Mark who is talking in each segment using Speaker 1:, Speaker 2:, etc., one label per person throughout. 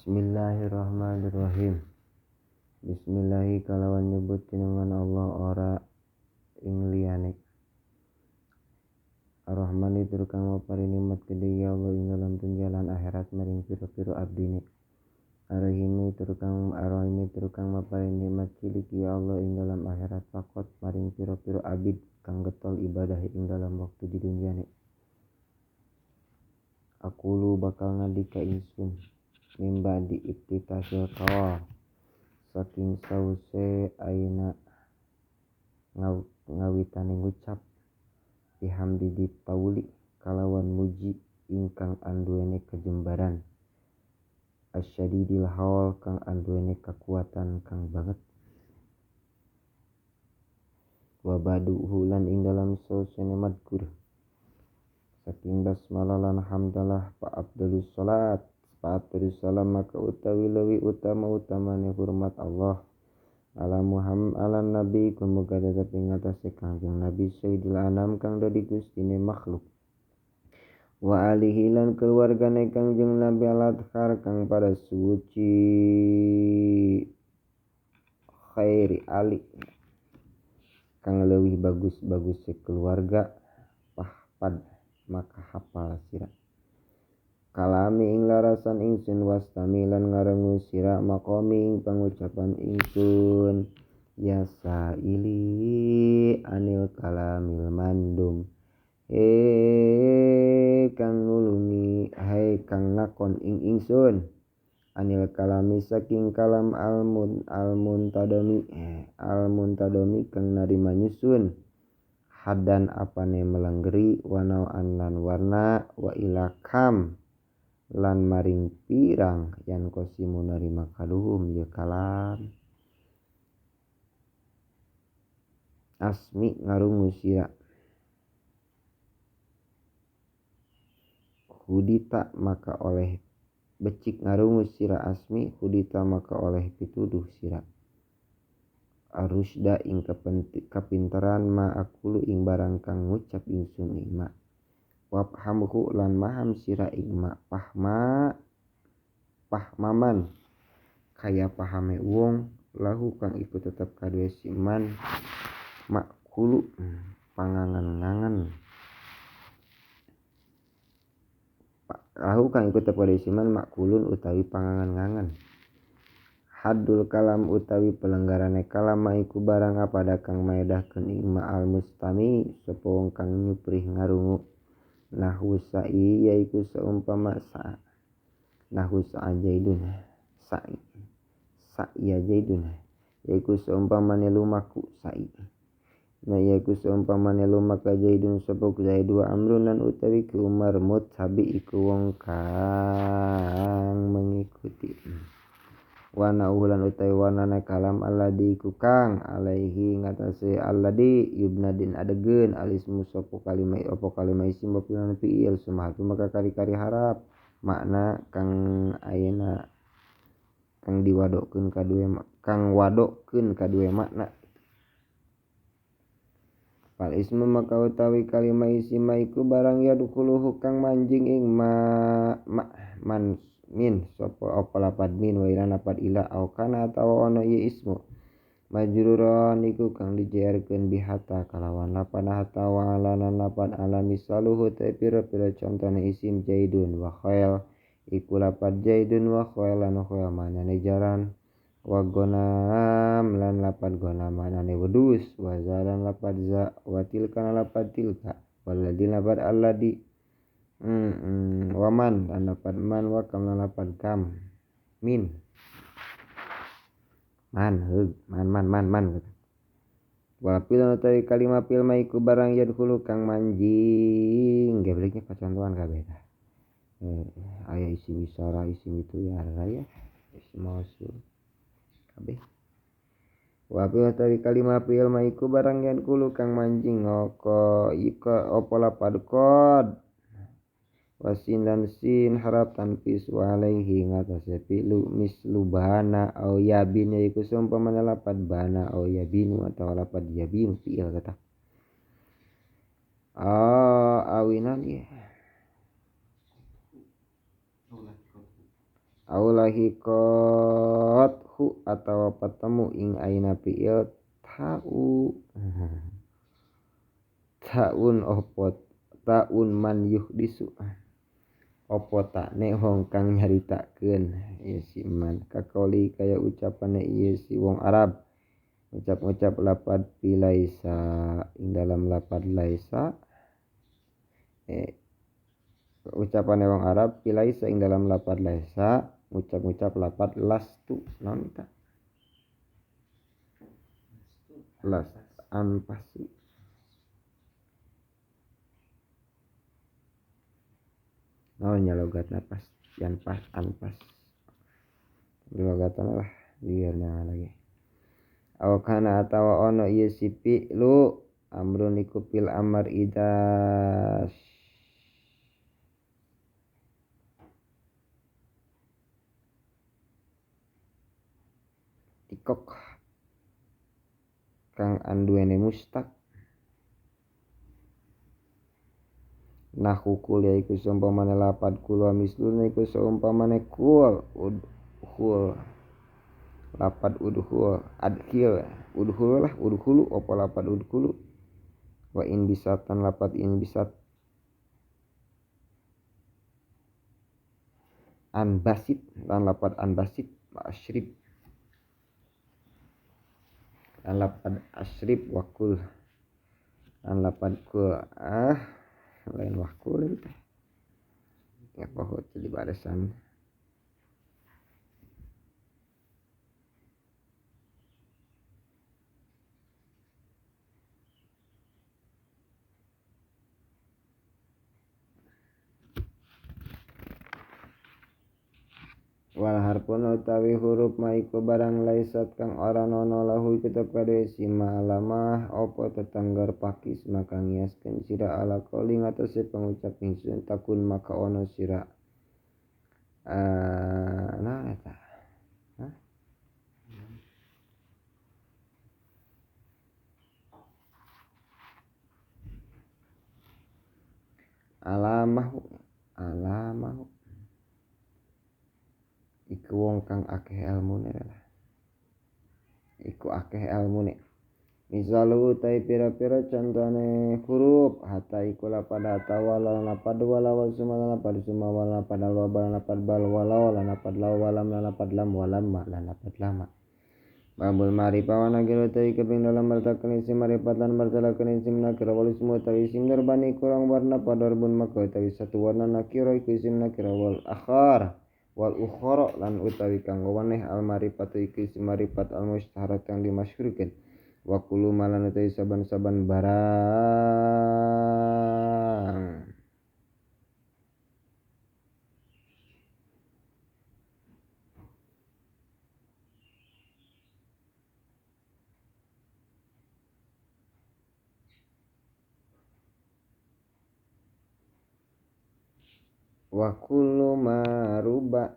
Speaker 1: Bismillahirrahmanirrahim. Bismillahi kalawan nyebut jenengan Allah ora ing liyane. Ar-Rahmani tur kang maparingi nikmat gedhe ya Allah ing dalam tunjalan akhirat maring pira-pira abdine. Ar-Rahimi tur kang Ar-Rahimi tur kang maparingi nikmat cilik ya Allah ing dalam akhirat fakot maring pira-pira abid kang getol ibadah ing dalam waktu di dunyane. Aqulu bakal ngandika ingsun mimba di iftitahil kawal saking sause aina ngawitane ngucap bihamdi ditauli kalawan muji ingkang anduwene kejembaran asyadidil haul kang anduwene kekuatan kang banget wa baduhu lan ing dalam sausene madkur saking basmalah lan hamdalah fa afdhalus salat Abdul salam maka utawi lewi utama-utamane hormat Allah ala Muhammad ala nabi kumuga tetep ing atase Kangjeng Nabi Sayyidil Anam kang dadi gustine makhluk wa alihi lan keluargane Kangjeng Nabi al-Athhar kang pada suci khairi ali kang leuwih bagus-bagus keluarga pahpad maka hafal sira kalami ing larasan ingsun wastami lan ngarengu sira maqami ing pangucapan ingsun ya saili anil kalamil mandum he kang nulungi hai kang nakon ing ingsun anil kalami saking kalam almuntadami almuntadami kang narima nyusun hadan apane melenggeri wanauan lan warna wa ilakam lan maring pirang yan kosimu narima kaduhum ye kalam asmi ngarungu sira hudita maka oleh becik ngarungu sira asmi hudita maka oleh pituduh sira arusda ing kapinteran ma akulu ing barang kang ngucap ingsun ing ma wafhamhu lan maham sira ing ma pahma pahmaman kaya pahame wong lahu kang iku tetep kaduwe siman makulu pangangan-ngangan lahu kang iku tetep kaduwe siman makulun utawi pangangan-ngangan haddul kalam utawi pelenggarane kalam iku barang apada kang maedahkeun ing ma al mustami sapa wong kang nyuprih ngarungu nahwu sa'i yaiku seumpama sa nahwu sa'a jaidun sa'i sa'iya jaidun yaiku seumpamane lumaku sa'i nah yaiku seumpamane lumaka jaidun sapa Zaid wa amrun lan utawi ki Umar mutabi iku wong kang mengikuti wana ulan utawi warnane kalam alladzi iku kang alaihi ngatasé alladzi yubna din adegeun alismu sapa kalimah apa kalimah isim maf'ul fi'il sumatu maka kari-kari harap makna kang ayeuna kang diwadokkeun kadue kang wadokkeun kadue makna fal ismu maka utawi kalimah isim iku barang yadkhuluhu kang manjing ing ma man min sapa apa lapad min wa ila lapad ila au kana atawa ono ieu ismu majruran iku kang dijerkeun bihata kalawan lapan hatta wa alanan lapan ala misaluhu te pira-pira contone isim jaidun wa khail iku lapad jaidun wa khail lan khail manane jaran wa gonam lan lapad gonam manane wedus wa zalan lapad za wa tilka lapad tilka walladzi lapad alladzi waman lan lapad man wa kam lan lapad kam min man heug man man man man gitu. Wa fil utawi kalimah fil ma iku barang yadkhulu kang manjing gebleknya kacontohan kabeh tah aya isim isyarah isim itu ya raya isim mausul kabeh wa fil utawi kalimah fil ma iku barang yadkhulu kang manjing ngoko ika apa lapad qad wasin dan sin harap tanfis wa alaihi ngatasé fi'lu mislu bana au yabin yaiku seumpamane lapad bana au yabinu atau lapad yabinu fi'il kata awinan ya Aulahi qathu atawa patemu ing aina fi'il ta'u ta'un opo ta'un man yuhdisu opo takne wong kang nyaritakeun ieu si man kakauli kaya ucapane ieu si wong Arab ucap-ucap lapad pilaisa ing dalam lapad laisa ucapane wong Arab pilaisa ing dalam lapad laisa ucap-ucap lapad lastu naon eta las anfasi naon nya logatna pas yan pas anfas logatna lah lieur lagi aw kana atawa ono ieu si fi'lu amrun iku fil amr ida tikok kang anduene mustaq nahu kul yaiku seumpamane lapad kul wa misluna iku seumpamane kul udhul lapad udhul adkhil udhul lah udhulu apa lapad udhulu wa in bisatan lapad in bisat anbasit lan lapad anbasit asyrib lan lapad asyrib wakul lan lapad kul lain wakul itu ya pohon di barisan wal harfun utawi huruf ma iku barang laisat kang ora ana lahu iku tetep kadhe si malamah apa tetanggar pakis maka ngiaskeun sira ala qauli ngatasé pangucap ingsun takun maka ana sira nah eta alamahu alamahu iku wong kang akeh elmune lah iku akeh elmune misalu utai pira-pira contone huruf hatta iku lapad hatta wala lapad wala wal suma lapad suma wala lapad al wa lapad bal wala wala lapad law walam lapad lam walam ma lapad lama babul ma'rifah wa nakira utai keping dalam martakeun isim ma'rifat lan martalakeun isim nakira wal ismu utawi isim darbani kurang warna padarbun maka utawi satu warna nakira iku isim nakira wal akhar wal ukhra lan utawi kang weweneh al ma'rifatu iku isim ma'rifat al musytaharat kang dimasyhurkeun wa kullu ma lan utawi saban-saban barang wa kullu ma ruba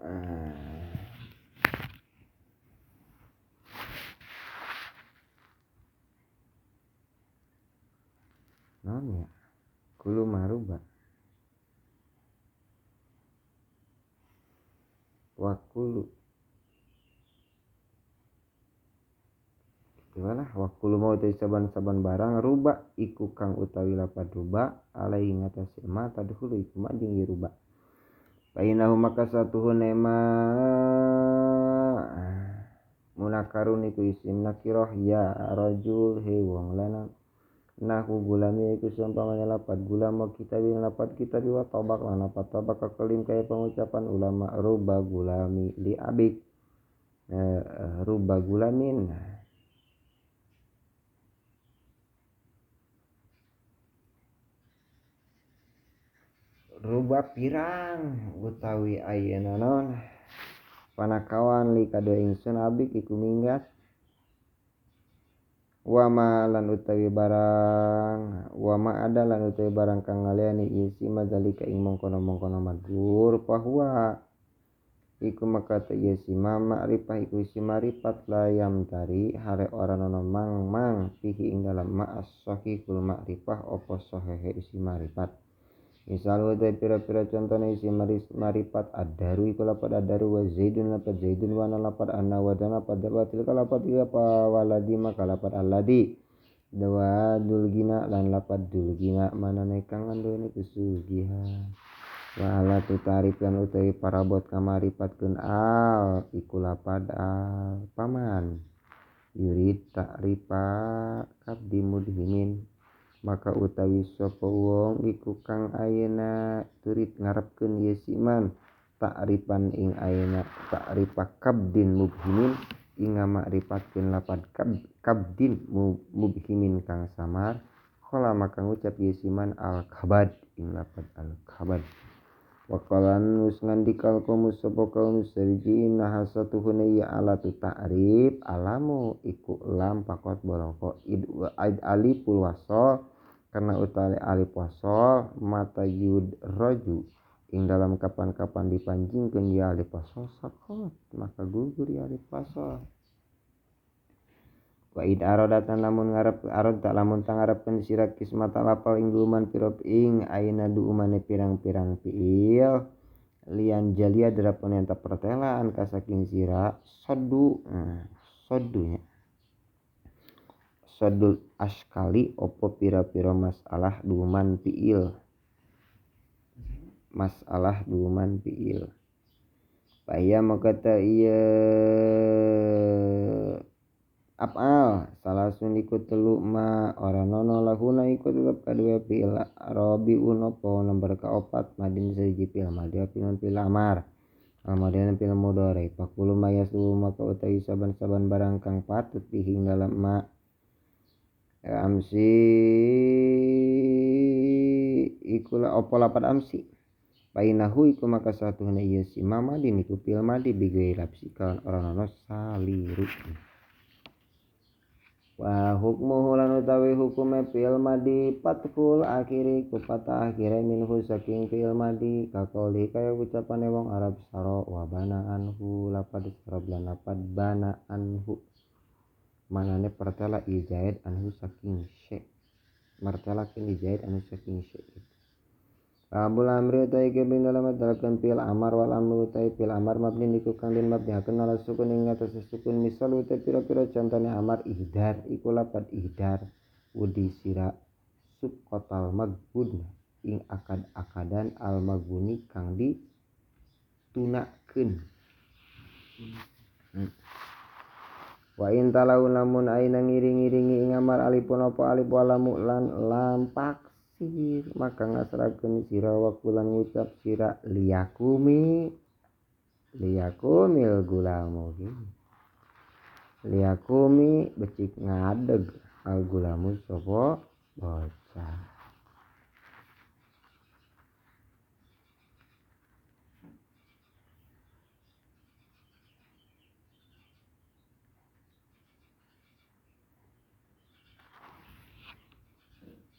Speaker 1: naon ya kullu ma ruba wa kullu gimana wa kullu ma utawi saban-saban barang ruba iku kang utawi lapad ruba alaihi ngatasé ma tadkhulu iku ma jeung ieu ruba Fainahu maka satuhune ma munakarun iku isim nakirah ya rajul he wong lanang nahu gulami iku seumpamane lapad gulam wa kitabi lapad kitabi wa tabak lan lapad tabak kakelim kaya pengucapan ulama ruba gulami li abik ruba gulamin ruba pirang utawi ayeuna naon panakawan li kadua ingsun abik iku minggat wa ma lan utawi barang wa ma ada lan utawi barang kang ngaliyani isi mazalika ing mongkono-mongkono madhur bahwa iku maka ta ieu si ma ma'rifah iku si ma'rifat layam tari hale ora ana mang-mang fihi ing dalem ma as-sahihul ma'rifah apa sahihe isi ma'rifat. Misal utai pira-pira contone isi maripat ad-daru iku lapad ad-daru wa zaidun lapad zaidun wa ana lapad anna wa dana lapad wa tilka lapad ieu apa waladi maka lapad alladhi dawa dulgina lan lapad dulgina manane kang ngandone kesugihan wa alatu tarif lan utawi parabot kamaripatkeun al iku lapad al paman yurid ta'rifa kabdi mudhimin maka utawi sapa wong iku kang ayeuna turit ngarepkeun ye siman ta'rifan ing ayeuna ta'rifa kabdin mubhimin ing ngamakripatkeun lapad kabdin mubhimin kang samar qala maka ngucap ye siman al kabad ing lapad al kabad waqalan nus ngandikal kaum sapa kaum sarji nahasatuhuna ya alatu ta'rif alamu iku lam pakot boloko id aliful wasol karena utali alif wasol mata yud roju ing dalam kapan-kapan dipanjingkeun ya alif wasol sakot maka gugur ya alif wasol wa id aradatan lamun ngarep arad tak lamun tangarepkeun sira kismata lapal ing duuman pira ing ayeuna duumane pirang-pirang fiil lian jalia derapun yang tak pertelaan kasaking sira sodu sodunya sodul askali opo pira-pira masalah duuman fiil masalah duuman fiil paya maka ta ieu af'al salasun iku telu ma ora nono lahuna iku tetep kadue fi'il rabiun apa nomor kaopat madin sahiji fi'il madhi fi'il fi'il amar al madhi fi'il mudhari fakulu mayasu maka utawi saban-saban barang kang patut bihing dalam ma amsi iku apa lapat amsi painahu iku maka satuhna ieu si mamadin iku fi'il madhi bigairi lapsi kawan ora nono saliru wa hukmuhu lan utawi hukume fi'il madhi fathul akhiri ku patah akhire minhu saking fi'il madhi kaqouli kaya ucapane wong Arab saro wa bana anhu lapad saro lan lapad bana anhu manane pertela ijaid anhu saking syai martela kin ijaid anhu saking syai Abul amri utai kebing dalam atalakan fi'il amar wal amru utai fi'il amar mabni niku kang den mabnihaken ala sukun ing atas sukun misal utai pira-pira contone amar ihdar iku lapad ihdar udi sira subqatal magbun ing akad-akadan al magbuni kang ditunakeun wa in talau lamun aina ngiring-ngiringi ing amar alipun apa alif walamu lan lampak maka ngasrakeun sira wakulan ngucap sira liyakumi liyakumil gulamu liyakumi becik ngadeg al gulamu sapa bocah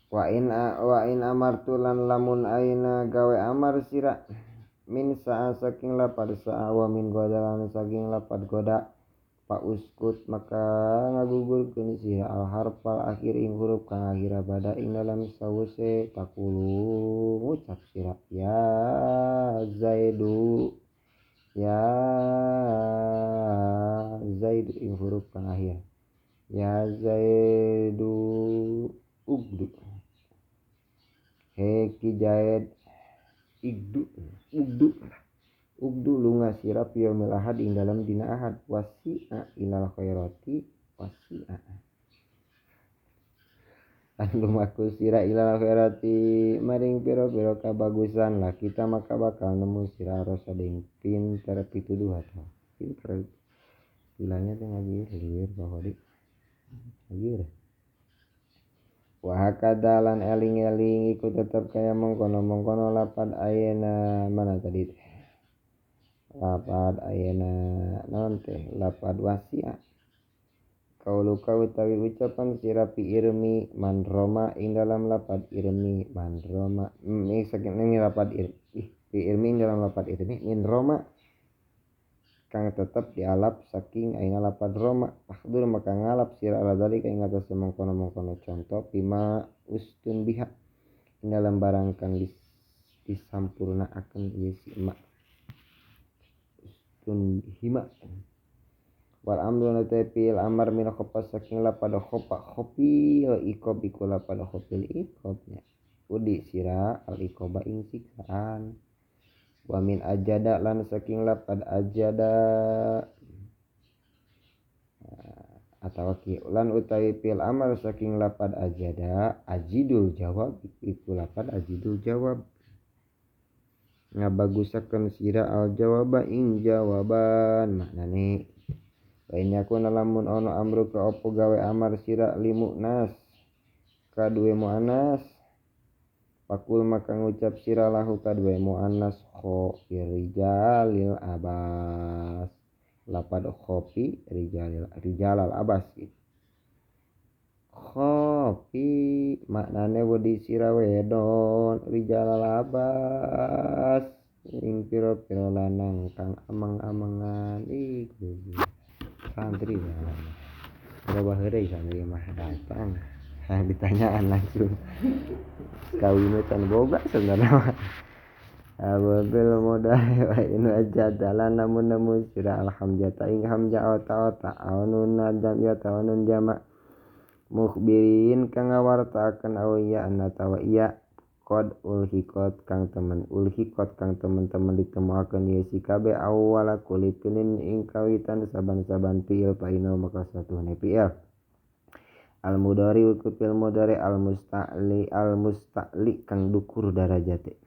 Speaker 1: wa in amartu lan lamun aina gawe amar sira min sa'a saking lapad sa'a wa min goda lan saking lapad goda pa uskut maka ngagugurkeun sira al harfal akhir ing huruf kang akhir bada ing dalam sawuse takulu ngucap sira ya zaidu ing huruf kang akhir ya zaidu ugdu heki jaid igdu ugdu ugdu lunga sira yaumil ahad ing dalam dina ahad wasi'a ilal khairati wasi'a lan lumaku sira ilal khairati maring pira-pira kabagusan lah kita maka bakal nemu sira rasa ding pinter pituduh atau pinter bilangnya teh ngaji lieur bahwa di lieur wa hakadha lan eling-eling iku tetep kaya mengkono-mengkono lapad ayeuna mana tadi lapad ayeuna naon teh lapad wasia kauluka utawi ucapan sira fi irmi man roma ing dalam lapad irmi man roma saking ini lapad irmi fi irmi ing dalam lapad irmi min roma kang tetep dialap saking aina lapad roma tahdur maka ngalap sira ala dalika ing atas mengkono-mengkono contoh bima ustun biha ing dalam barang kang disampurnaaken ieu si ma ustun hima wal amru teh fi'il amar min khofa saking lapad khofa khofil iqab iku lapad khofil iqab nya udi sira al iqaba ing siksaan wa min ajada lan saking lapad ajada atawa ki lan utawi fi'il amar saking lapad ajada ajidul jawab iku lapad ajidul jawab ngabagusakeun sira al jawaba ing jawaban maknane wa in yakun lamun ono amru ka opo gawe amar sira limunas kadue muannas pakul maka ngucap sira lahu kadue muannas kho rijalil abas lapad khofi rijalil rijalal abas gitu. Khofi maknane wedi sira wedon rijalal abas ing pira-pira lanang kang amang-amangan iku santri ya. Berapa hari santri mah datang ditanyaan langsung kawinnya can boga sebenarnya ababil modal wa in ajadalan namun nemu sira alhamzata ing hamzah ota aunun jam ya taunun jama mukhbirin kang ngawartakeun awiya atawa iya qad ulhiqat kang temen ulhiqat kang temen-temen ditemuakeun ieu si kabeh awwala kulli fi'lin ing kawitan saban-saban fi'il fa inna maka satuhne fi'il al mudhari wa fil mudhari al musta'li kang dukur darajate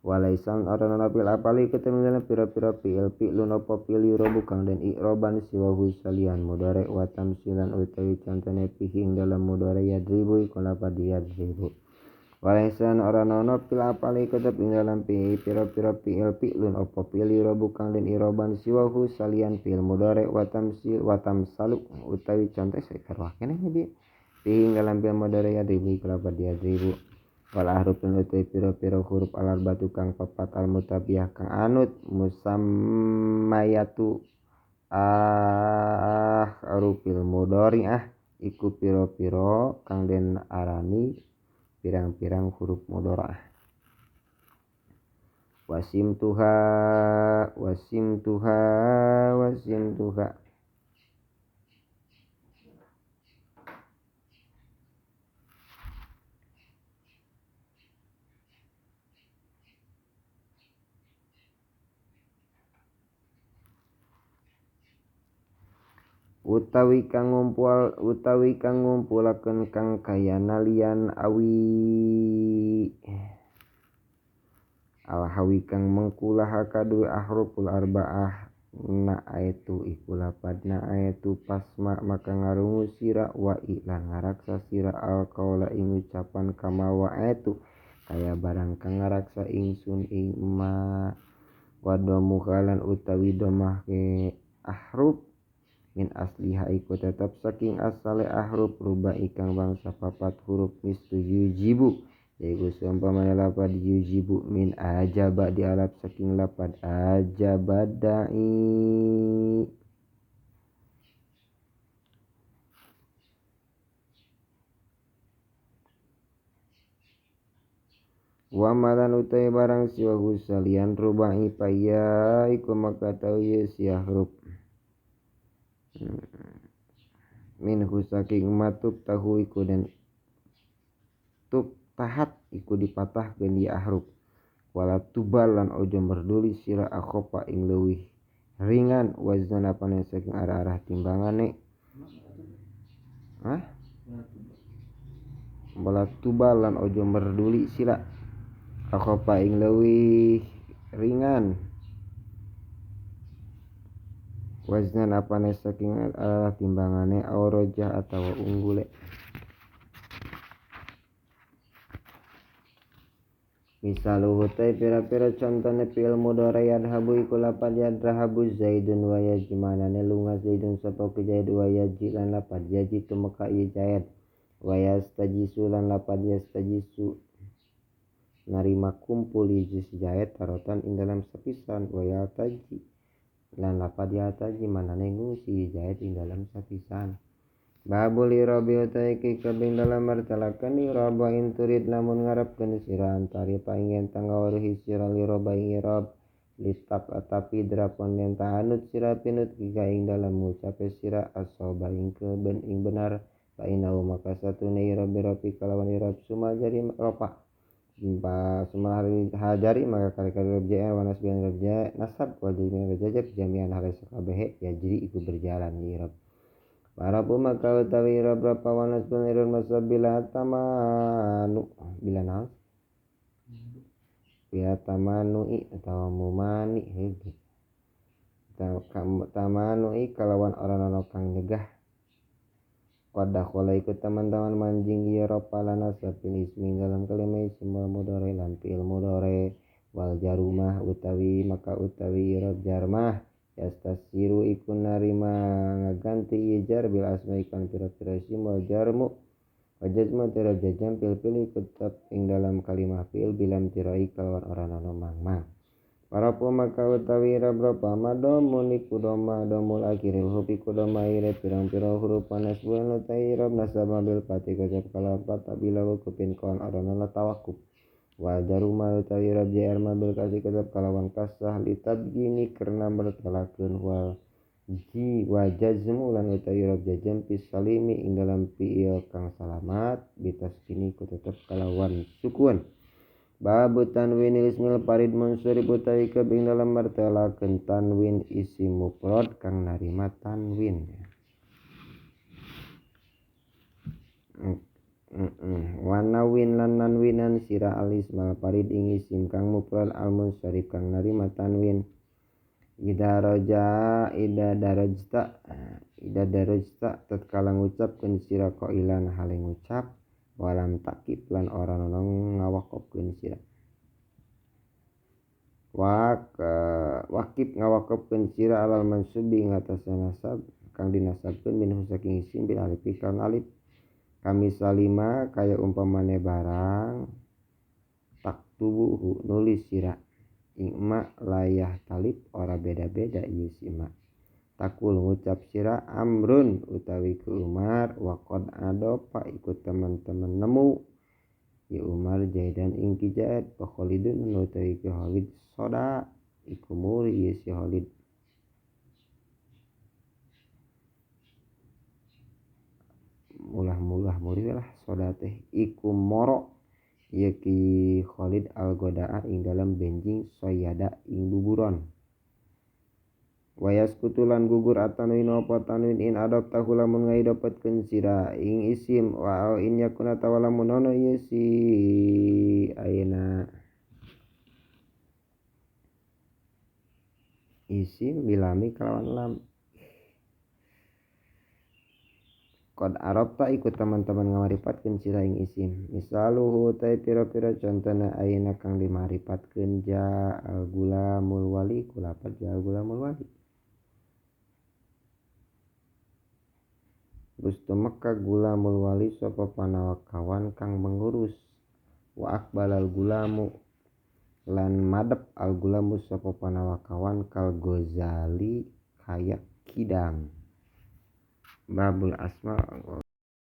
Speaker 1: walaisan ora fil apali ketemu pira-pira fi'il fi'lun apa fi'il yurobu kang den i'roban siwahu salian mudhari wa tamsilan utawi contone fihi ing dalam mudhari yadribu iku lapad yadribu walaisan ora ana fil apali ketep ing dalam pira-pira fi'il fi'lun apa fi'il yurobu kang den i'roban siwahu salian fi'il mudhari wa tamsil wa tamsalu utawi contoh sakarwa keneh bi fihi ing dalam fi'il mudhari yadribu iku lapad yadribu wal ahrufun utai pira-pira huruf al arbatu kang papat al mutabiyah kang anut musammayatu ahrufil mudhari'ah iku pira-pira kang den arani pirang-pirang huruf mudhari'ah wasim tuha wasim tuha wasim tuha utawi kang ngumpulakeun kang kayana lian awi alhawi kang mengkulaha kadue ahruful arbaah na aitu iku lapad na aitu pasma maka ngarungu sira wa lan ngaraksa sira alqaula ing ucapan kama wa aitu kaya barang kang ngaraksa ingsun ing ma wadomukalan utawi domah ke ahruf min asliha iku tetep saking asale ahruf ruba ikang bangsa papat huruf mistu yujibu yaiku seumpamane lapad yujibu min ajaba dialap saking lapad ajaba da'i wa malan utai barang siwa salian rubai paya iku maka tau ye si ahruf minhu saking matub tahu iku dan tub tahat iku dipatahkeun di ahruf wala tubal lan ojo merduli sira akhofa ing leuwih ringan wazna apane saking arah-arah timbangane hah wala tubal lan ojo merduli sira akhofa ing leuwih ringan waznan apane saking arah timbangane aurojah atawa unggule misaluhu te pira-pira contone fi'il mudhari yadhabu iku lapad yadhabu zaidun wa yaji manane lunga zaidun sapa ku zaid wa yaji lan lapad yaji tumeka ieu zaid wa yastajisu lan lapad yastajisu narima kumpul hiji si zaid tarotan ing dalam sapisan wa yataji lan lapad yataji manane ngungsi zaid ing dalam sapisan Babul irabi utai ki kabing dalam martalakan iraba inturid lamun ngarepkeun sira antari paingen tanggawaruhi sira liroba ing irab litap atapi drapon yen ta'anut sira pinut kika ing dalam ngucape sira asoba ing keben ing benar fa innahu maka satune irab biropi kalawan irab suma jari ropa suma hajari maka kali-kali irab jr wa nasbian irab jr nasab wa jami'an irab jajab jami'an hale sakabehe ya jadi iku berjalan irab. Warabu maka utawi irab rapa wa nasbun irab nasab bila tamanu bila naon bila tamanui atau mumani heuh tamanui kalawan orang ana kang nyegah qad dakhala iku teman-teman manjing ieu rapa lan nasab fil ismi dalam kalimah isim wal mudhari lan fi'il mudhari wal jarumah utawi maka utawi irab jarmah yastasiru iku narima ngaganti ieu jar bil asma ikan pira-pira isim wal jarmu wa jazmu tira jazam pil-pil iku tetep ing dalam kalimah fi'il bilam tirai kalawan ora ana mangmang. Warapu maka utawi irab rapa madomun iku doma domul akhiril huruf iku doma ire pirang-pirang huruf nasbun utawi irab nasab bil pati kecap kalawan pata bila wukufin kawan ora ana tawakuf. Wal jaruma utawi irab jar bil kasih kecap kalawan kasah litabgini karena mertelakeun wal ji wa jazmu lan utawi irab jazm fi salimi ing dalam fi'il kang salamat bitaskini ku tetep kalawan sukun. Babu tanwin ismil farid munsurib utawi kebing dalam martelakeun tanwin isim mufrad kang narima tanwin. Wanawin lan nanwinan sira al ismal farid ing isim kang mufrad al munsharif kang narima tanwin. Ida roja ida darajta tatkala ngucapkeun sira qailan hale ngucap walam takib lan ora ana ngawakopkeun sira wakib ngawakopkeun sira alal mansubi ngatasna nasab kang dinasabkeun minhu saking isim bil alif kan alif kami salima kaya umpamane barang taktubuhu nulis sira ing ma layah talib ora beda-beda ieu si ma takul ngucap sira amrun utawi ke Umar waqad adopa ikut teman-teman nemu ya Umar jaidan ing ki Zaid wa Khalidun utawi ke Khalid soda iku muri ieu si Khalid mulah-mulah muri lah soda teh iku moro ieu ki Khalid al-Godaa ing dalam benjing soyada ing buburon. Wayas kutulan gugur atanuin apa tanwin in adab tahu lamun ngaidapetkeun sira ing isim wa in yakuna tawa lamun ono ieu si ayeuna isim bilami kalawan lam. Qad arabta ikut teman-teman ngamaripatkeun sira ing isim misaluhu ta pira-pira contona ayeuna kang dimaripatkeun ja al gulamul wali kulapat ja al gulamul wali. Gustu Mekah gulamul wali sapa panawakawan kang mengurus wa aqbalal gulamu lan madep al gulamu sapa panawakawan kal Ghazali kaya kidang. Babul asma.